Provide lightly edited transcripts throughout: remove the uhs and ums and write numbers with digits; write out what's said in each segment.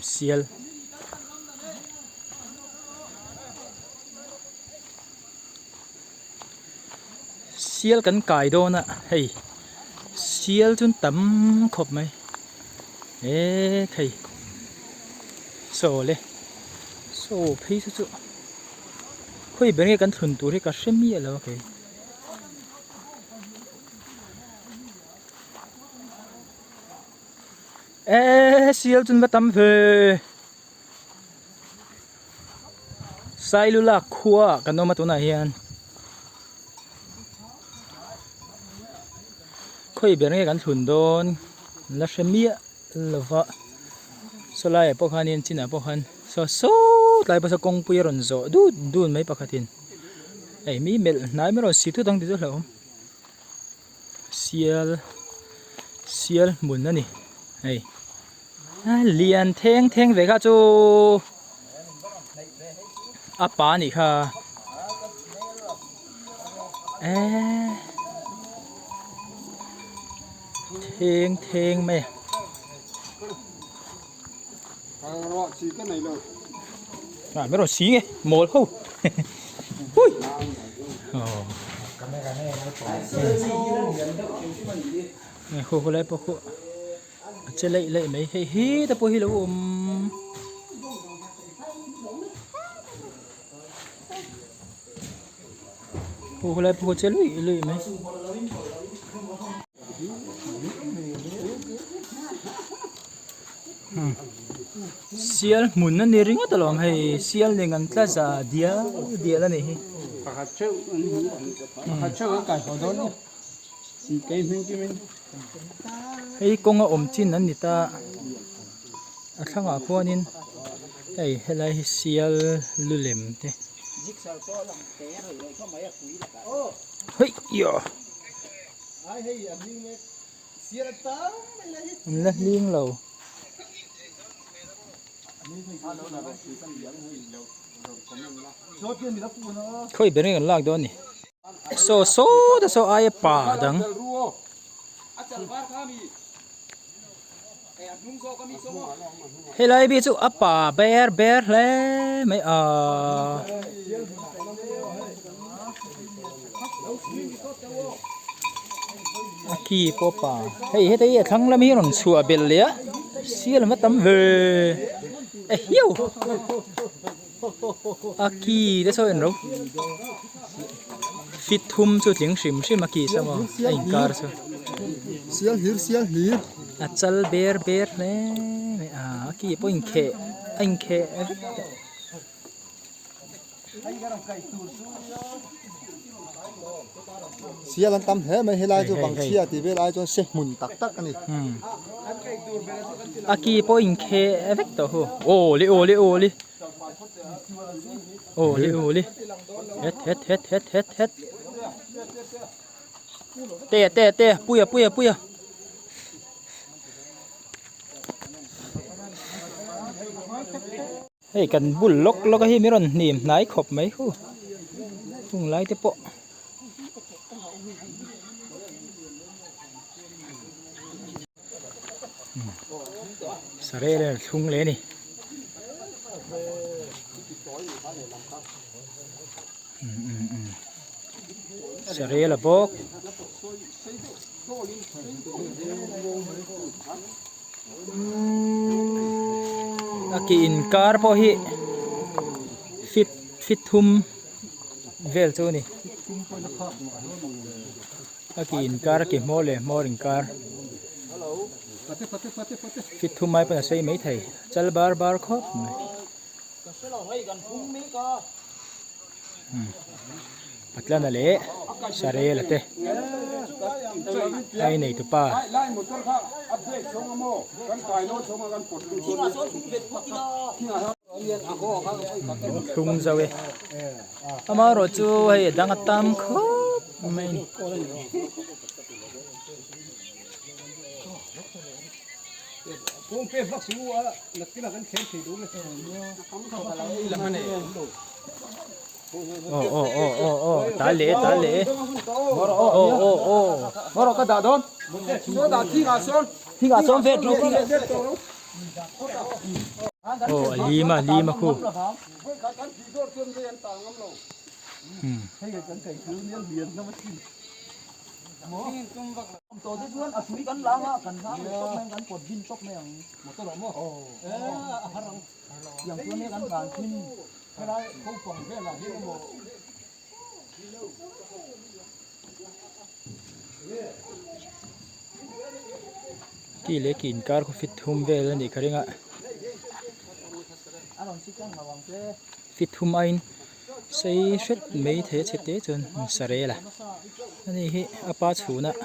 Sial. Sial kan kai dawn a hei sial chu an tam khawp mai e thei saw le saw phei saw chu khawi ber nge kan thlun tur hi ka hre miah lo a kei. E sial chu an va tam ve. Sailula khua kan awm a tunah hian khawi ber nge kan thlun dawn an la hre miah lova saw laiah pawh khanin chinah pawh khan saw sawt lai pawh saw kawngpui a rawn zawh dut dut mai pakhatin hei mi melh hnai mai rawn si thut ang tih chu a hlauhawm. Sial sial hmun a ni hei a lian theng theng ve kha chu a pa a nih kha eee theng theng mai a a rawn si nge mawl ho hui aw khu khu lai pawh khu a che laih laih mai hei hi te pawh hi lo awm khu khu lai pawh khu a che luih luih mai. Sial hmun a ni ringawt alawm hei sial nen an tla za dial dial a nih hi. Pakhat theuh an hmu pakhat theuh an kai haw dawn nia kei hming kim in. Hei kawng a awm chin an ni ta a thlangah khuanin hei helai hi sial lu lem te. Hei ia. An la hling lo. Khawi ber nge kan lak dawn ni. Saw saw te saw aia pa dang. Helai bi chu a pa ber ber hle mai a. A ki pawh pa hei heta hi a thlang lam hi a rawn chhuah belh leh a sial an va tam ve e hiau a ki te saw en ro fit thum chu tling hrim hrim a ki saw maw a inkar chu sial hlir sial hlir a chal ber ber hle mai a a ki pawh a inkheh a inkheh vek tawh. Sial an tam hle mai helai chu vangchhia tih vel ai chuan se hmun tak tak a ni. A ki pawh inkheh vek tawh hu aw le aw le aw le aw le aw le het het het het het het te te te puia puia puia. Hei kan bul lawk lawk a hi min rawn hnim hnai khawp mai hu hung lai te pawh sareh leh thlung leh a ni sareh la bawk. A ke inkar pawh hi fit fit thum vel chu a ni a ke inkar a ke hmawr leh hmawr inkar fit thum ai pawn a sei maithei chal bar bar khawp mai. Patlana leh Sarela te ai nei tupa. Thlung zo e amaherawh chu hei a dang a tam khawp mai a ni. Aw aw aw aw aw tal leh tal leh aw aw aw Moro ka dah dawn so dah thing ah sawn thing ah sawn vet ru thing ah. Aw a lim a lim a khu. Hmm. Ki leh ki inkar khaw fit thum vel a nih ka ring a fit thum aiin sei hret mai thei a chhe te chuan sa rel a ani hi a pa chhunah.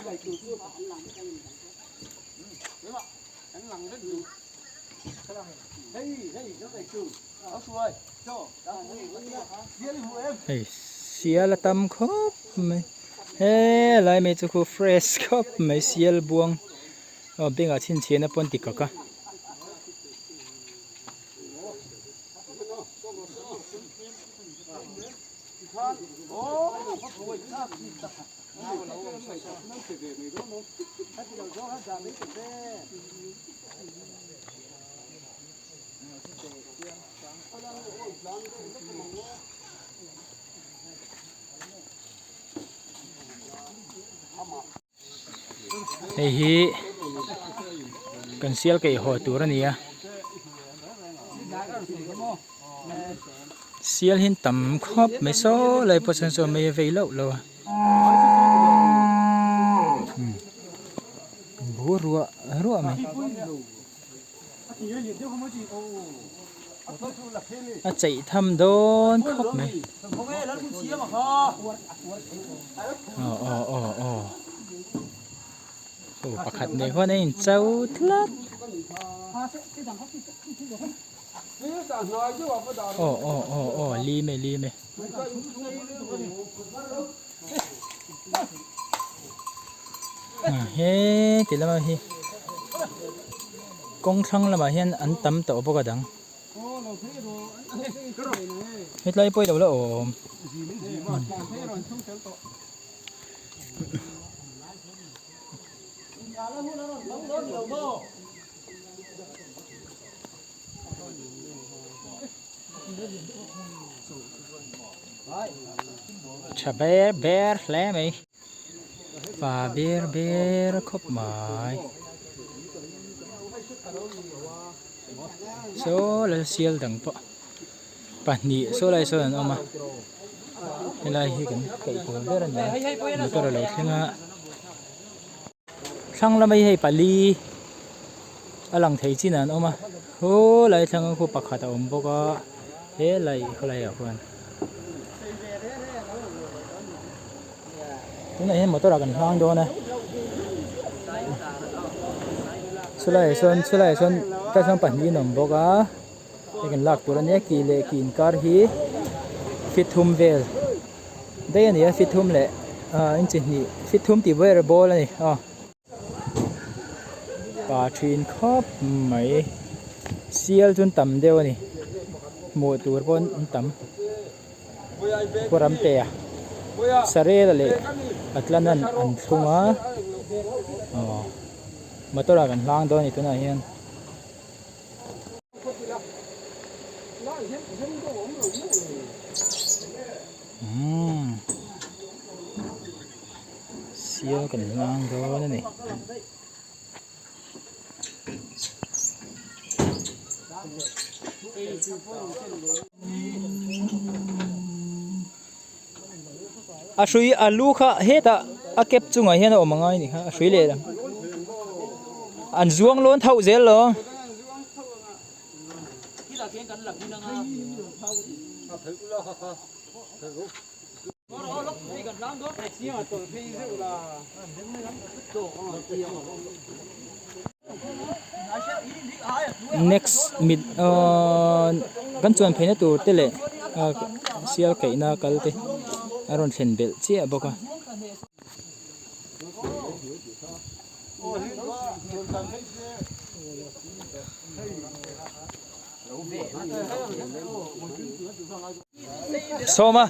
Hei sial a tam khawp mai helai mai chu khu fresh khawp mai sial buang aw bengah chhinchhiahna pawh an ti kak a. Hei hi kan sial kaih haw tur a ni a sial hi an tam khawp mai saw lai pawh chuan saw mai a vei loh loh a bur ruah ruah mai. A cheih tham dawn khawp mai. Aw aw aw aw aw pakhat nei huan a incho tlat. Aw aw aw aw lim e lim e. He ti lama hi kawng thlang lamah hian an tam tawh bawk a dang hetlai pawh i lo la awm. Tha ber ber hle mai pa ber ber khawp mai saw lal sial dang pawh pahnih saw lai sawn an awm a helai hi kan kaih tur ber a ni a motor a lo thleng a. Thlang lama hi hei pali a lang thei chin ah an awm a khawlai thlang khu pakhat a awm bawk a helai khawlai ah khuan tunah hian motor ah kan hlang dawn a chulaiah sawn chulaiah sawn tlai sawn pahnih an awm bawk a hei kan lak tur ania ki leh ki inkar hi feet thum vel. Daih a ni a feet thum leh ah inchi hnih feet thum tih ber ball a ni aw. Pa thin khawp mai sial chu an tam deuh a ni hmuh tur pawh an tam khaw ram te a sarela leh patlan an an thlung a aw motor ah kan hlang dawn a ni tunah hian. Umm sial kan hlang dawn a ni. A hrui a lu kha hetah a kep chungah hian a awm angai a ni kha a hrui lehlam an zuang lawn thauh zel lo. Next mit ahh kan chuan pheina tur te leh ah sial kaihna kal te a rawn thlen belh chiah bawk a. Sawma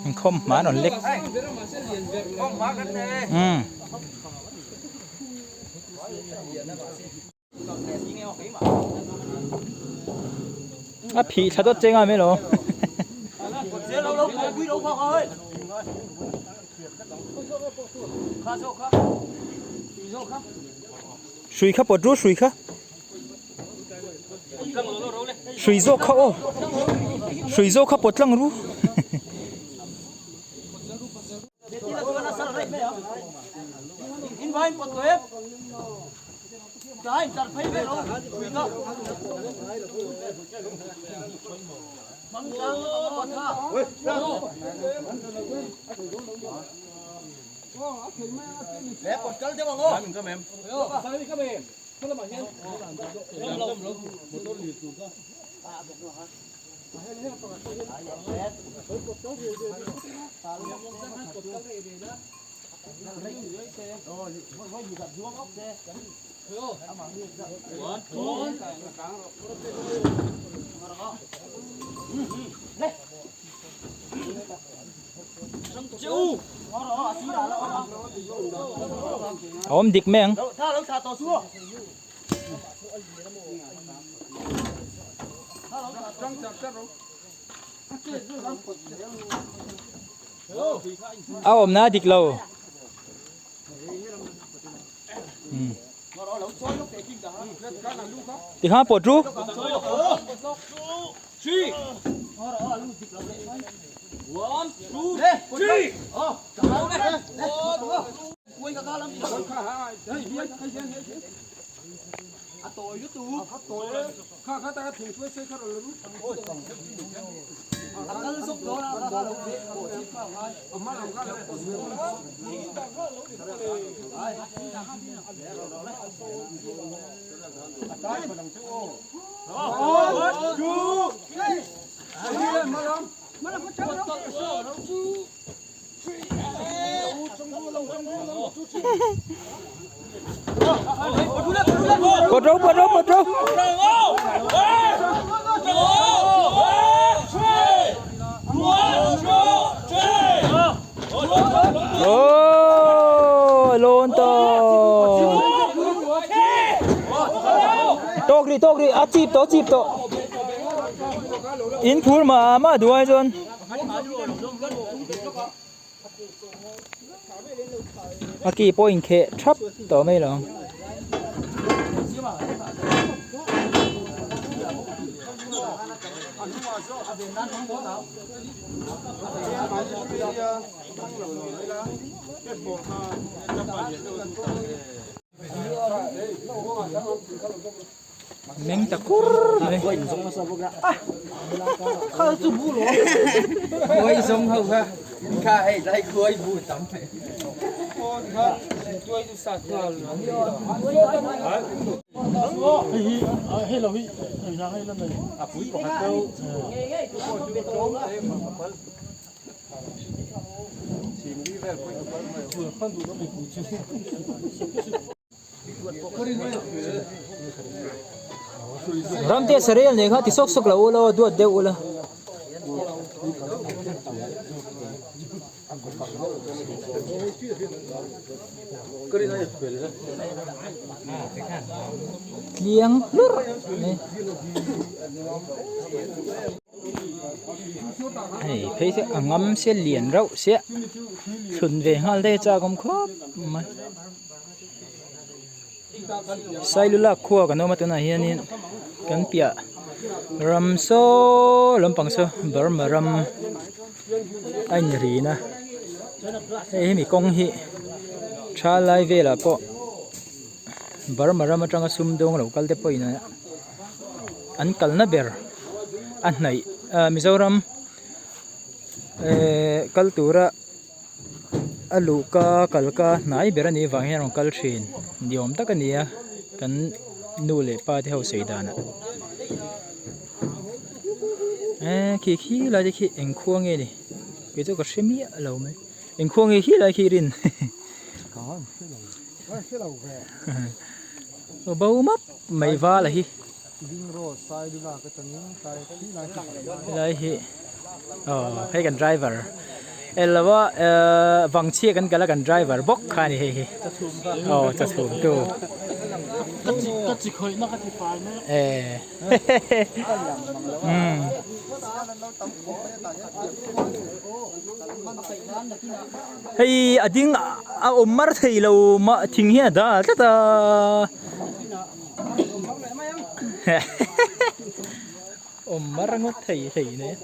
inkhawm hma an rawn lek umm. A phih thla dawt che nga mai lo. Hrui kha pawt ru hrui kha. Hrui zawk kha aw. Hrui zawk kha pawt tlang ru. A awm dik mai ang. A awmna a dik lo. Tikhan pawt ru. Pawt ro pawt ro pawt ro. Oh, lawn tawh. Tawk rih tawk rih a chip tawh chip tawh. In phur mah mah duai chuan. A ki pawh inkheh thap tawh mai lo. Meng ta kur mai. Ramte sarel nei kha ti sawk sawk lo ula aw duat deuh ula. Tliang hlurh mai. Hei phei chu a ngam sia lian reuh sia thlun ve nghal daih a chak awm khawp mai. Sailulak khua kan awm a tunah hianin kan piah ram saw lampang saw Burma ram a inrin a hei hemi kawng hi tha lai velah pawh Burma ram atanga sumdawng lo kal te pawhin an kalna ber a hnaih ah Mizoram ehh kal tura. A luh ka kal ka hnai ber a nih vang hian a rawn kal thin ni awm tak a ni a kan nu leh pa te ho sawi danah eee khi khi lai te khi eng khua nge ni kei chu ka hre miah lo mai eng khua nge khi lai khi rin aw bo map mai val a hi. Helai hi aw hei kan driver eng lo a ehh vangchhia kan kal a kan driver bawk kha a ni hei hi aw chachhum tu. Ka chi khawihna ka ti fai mek. Eh. Hei a ding a awm mar thei lo mah thing hian a dal tlat a. Awm mar ngawt thei hlei nei.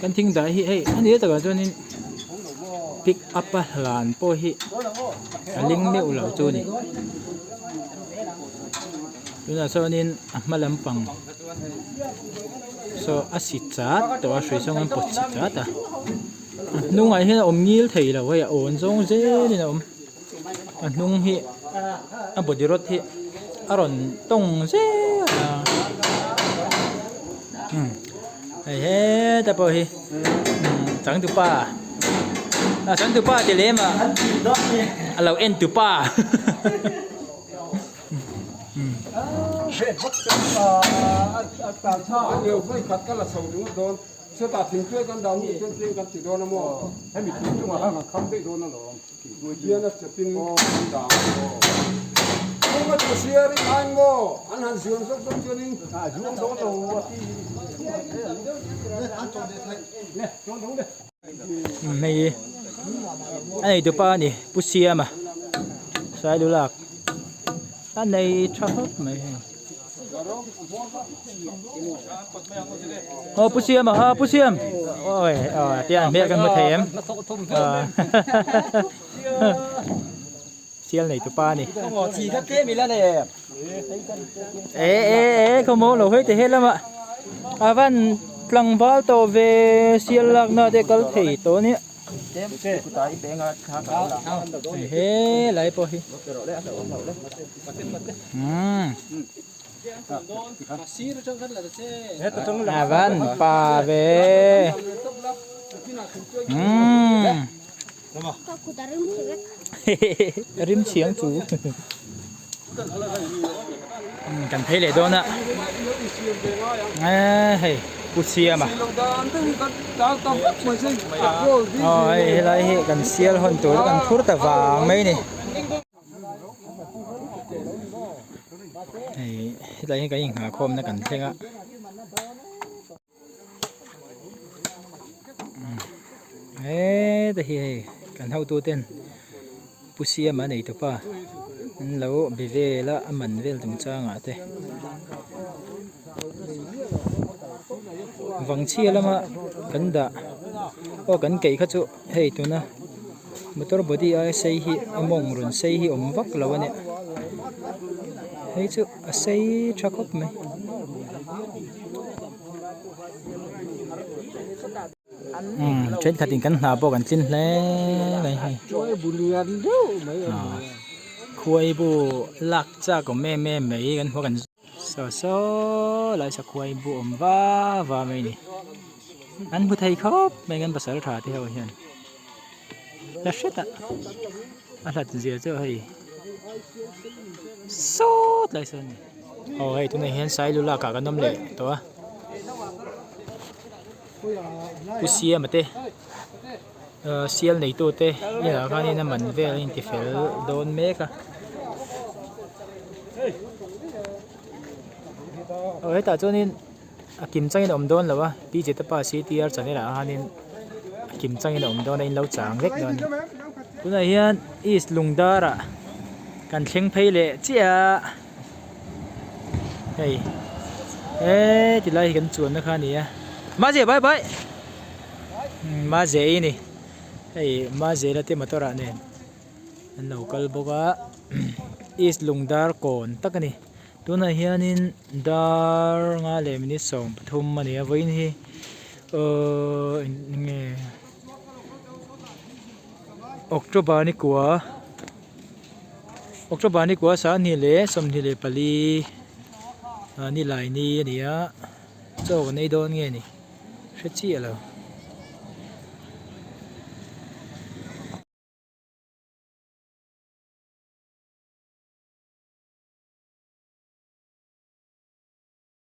Kan thing dah hi hei a ni takah chuanin pick up a hlan pawh hi a ling meuh lo chu a ni tunah sawnin a hma lampang saw a si chat tawh a hrui zawng an pawt si chat a a hnungah hian a awm ngil thei lo hei a awn zawng zelin a awm. A hnung hi a body rod hi a rawn tawng zel a umm hei heta pawh hi changtupa a changtupa ti lem a a lo en tupa Chutah thingtuai kan dah hnu chuan tleng kan ti dawn a maw? Hemi thing chungah khan kan kham daih dawn alawm. Hian a chepin kan dah ang aw. Kawng a chu siar in ain maw? An han zuan zawk zawk chuanin a zuang dawn lo a ti. Hei a neitupa a ni Pu Siama Sailulak a nei tha khawp mai hei. Aw pu siam aha pu siam oi aw tiang hmel kan hmu thei em sial nei tupa ani e e e khawmaw lo hei te he lama avan tlangval tawh ve sial lakna te kal thei tawh ania. He lai pawh hi a van pa ve rim chhiang chu kan phei leh dawn a hei pu siama aw hei helai hi kan sial hawn tur chu kan phur ta vang mai a ni hei hetlai hi kan inghah khawmna kan thleng a. Heta hi hei kan hotu ten Pu Siama nei tawpa an lo be vel a a man vel chung changah te vangchhia lama kan dah aw kan keih kha chu hei tuna motor body aia sei hi a mawng rawn sei hi awm vak lo a nia hei chu a sei tha khawp mai. Umm thenkhat in kan hna pawh kan tlin hle mai hei khuai bu lak chak awm em em mai kan hmu a kan saw saw lai sakhuai bu awm va va mai a ni an hmu thei khawp mai kan pasal tha te ho hian la hret a a hlat zia chu hei sawt lai sawn a ni. Aw hei tunah hian Sailu lak ah kan awm leh tawh a Pu Siama te ahh sial neitu te inah khanin a man vel a inti fel dawn mek a aw hetah chuanin a kim changin a awm dawn lo a P J te pa C T R channel ah khanin a kim changin a awm dawn a in lo chang vek dawn a ni tunah hian East Lungdar ah kan thleng phei leh chiah a. Hei he ti lai hi kan chuanna kha a ni a Maze bye bye Maze i ni hei Maze la te motor ah nen an lo kal bawk a East Lungdar kawn tak a ni tunah hianin dar nga leh minute 13 a ni a vawiin hi ahh eng nge October ni kua. October ni kua 2024 ah ni lai ni a ni a chaw kan ei dawn nge ni hre chiah lo.